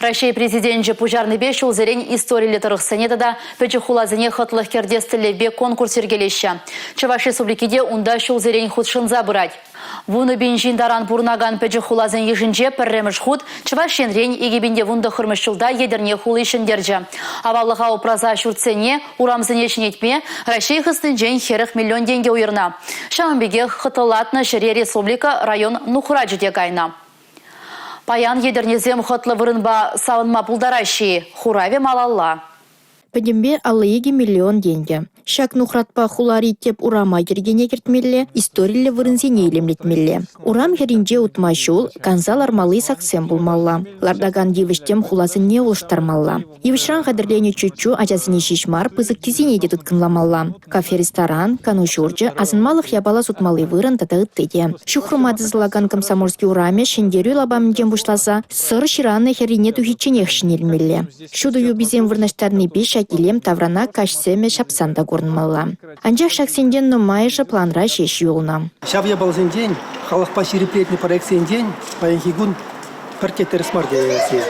Раҫҫей Президенчӗ пуҫарнипе ҫулсерен историллӗ тӑрӑхсене тата пӗчӗк хуласене хӑтлӑх кӗртес тӗллевпе конкурс йӗркелеҫҫӗ. Чӑваш Республики те унта ҫулсерен хутшӑнса пырать. 10,000 ҫын таран пурӑнакан пӗчӗк хуласен йышӗнче пӗрремӗш хут Чӑваш Енрен 2019-мӗш ҫулта Етӗрне хули ҫӗнтерчӗ. Аваллӑха упраса ҫуртсене, урамсене ҫӗнетме Раҫҫей хыснинчен 40 миллион тенкӗ уйӑрнӑ. Ҫавӑн пекех хӑтлӑлатнӑ ҫӗре республика, район нухрачӗ те кайнӑ. Паян Етӗрнесем хӑтлӑ вырӑнпа савӑнма пултараҫҫӗ-и? Хуравӗ малалла. Пӗтӗмпе 52 миллион тенкӗ. Ҫак нухратпа хулари тӗп урама йӗркене кӗртмелле, историллӗ вырӑнсене илемлетмелле. Урам хӗрринче утма ҫул, канса лармалли саксем пулмалла. Лартакан йывӑҫ-тӗм хуласене улӑштармалла. Йывӑҫран хатӗрленӗ чуччу ачасене ҫеҫ мар, пысӑккисене те тыткӑнламалла. Кафе-ресторан, кану ҫурчӗ, асӑнмалӑх япала сутмалли вырӑн тата ытти те. Ҫухрӑма тӑсӑлакан Комсомольски урамӗ Ҫӗнтерӳ лапамӗнчен пуҫласа Сӑр ҫыранӗ хӗррине тухичченех ҫӗнелмелле. Ҫутӑ юписем вырнаҫтарнипе ҫак илем таврана каҫ сӗмӗ ҫапсан та курӑнмалла. Анчах ҫаксенчен нумайӑшӗ планра ҫеҫ юлнӑ. Ҫав япаласенчен, халӑхпа ҫирӗплетнӗ проектсенчен паянхи кун пӗртте тӗрӗс мар теесси.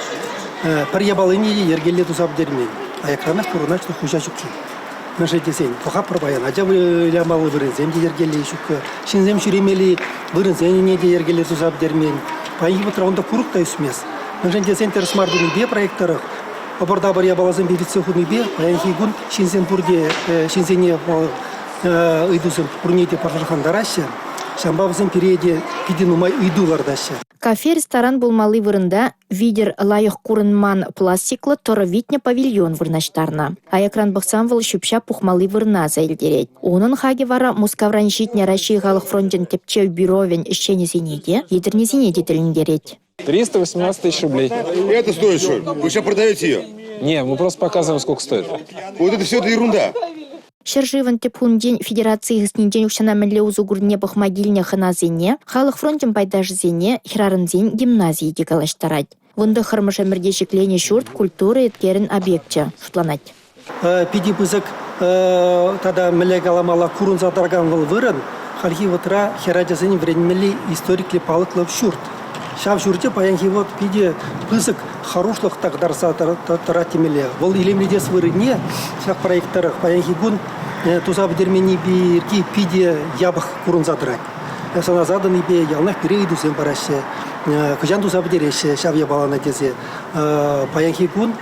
Пӗр япалине те йӗркелле туса пӗтермен. Аякранах пурӑнать, что хуҫа ҫукки. Мӗншӗн тесен, пӑхатпӑр паян, ача вылямалли вырӑнсем те йӗркелле ҫуккӑ, ҫынсем ҫӳремелли вырӑнсене те йӗркелле туса пӗтермен. Паянхи вӑхӑтра унта курӑк та ӳсмест. Мӗншӗн тесен тӗрӗс мар тунипе проект тӑрӑх ӑпӑр-тапӑр япаласемпе витсе хунипе паянхи кун ҫынсем пурте ҫынсене ыйтусем пурне те пӑшӑрхантараҫҫӗ. Ҫавӑнпа вӗсем пире те питӗ нумай ыйту лартаҫҫӗ. Кафе-ресторан пулмалли вырӑнта витӗр лайӑх курӑнман пластиклӑ тӑрӑ витнӗ павильон вырнаҫтарнӑ. Аякран пӑхсан вӑл ҫӳп-ҫап пухмалли вырӑна аса илтерет. Унӑн хакӗ вара Мускавран ҫитнӗ Раҫҫей халӑх фрончӗн тӗпчев бюровӗн ӗҫченӗсене те, етӗрнесене те тӗлӗнтерет. 318 тысяч рублей. Это стоит что? Вы сейчас продаете ее? Не, мы просто показываем, сколько стоит. Вот это все это ерунда. Ҫӗршывӑн тӗп хулинчен федераци хыснинчен укҫана мӗнле усӑ курнине пӑхма килнӗ хӑнасене, халӑх фрончӗн пайташӗсене хӗрарӑмсен гимназийӗ те калаҫтарать. 19-мӗш ӗмӗрте ҫӗкленӗ ҫурт культура еткерӗн объекчӗ шутланать. Питӗ пысӑк тата мӗнле каламалла курӑнса тӑракан вӑл вырӑн хальхи вӑхӑтра хӗрачасен вӗренмелли историкли палӑклӑ ҫурт. Ҫав ҫурчӗ паянхи вӑхӑт питӗ пысӑк хӑрушлӑх та кӑтартса тӑрать темелле. Вӑл илемлетес вырӑнне ҫак проект тӑрӑх паянхи кун туса пӗтерменни пирки питӗ япӑх курӑнса тӑрать. Сӑнаса тӑнипе яланах пире ыйтусем параҫҫӗ. Хӑҫан туса пӗтереҫҫӗ ҫав япалана тесе. Паянхи кун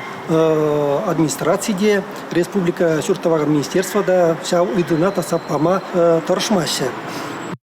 администраци те, республика ҫурт тӑвакан министерство та ҫав ыйтуна татса пама тӑрӑшмаҫҫӗ.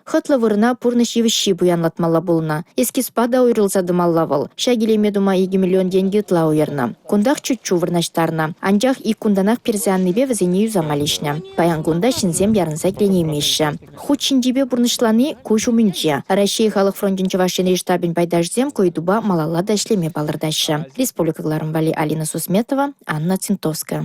Хӑтлӑ вырӑна пурнӑҫ йывӑҫҫи пуянлатмалла пулнӑ. Эскизпа та уйрӑлса тӑмалла вӑл. Ҫак илеме тума 2 миллион тенкӗ ытла уйӑрнӑ. Кунтах чуччу вырнаҫтарнӑ. Анчах ик кунтанах персе аннипе вӗсене юсама леҫнӗ. Паян кунта ҫынсем ярӑнса киленеймеҫҫӗ. Хут ҫинчипе пурнӑҫлани куҫ умӗнче. Раҫҫей халӑх фрончӗн Чӑваш Енри штабӗн пайташӗсем ку ыйтупа малалла та ӗҫлеме палӑртаҫҫӗ. Республика кӑларӑм валли Алина Сусметова, Анна Цинтовская.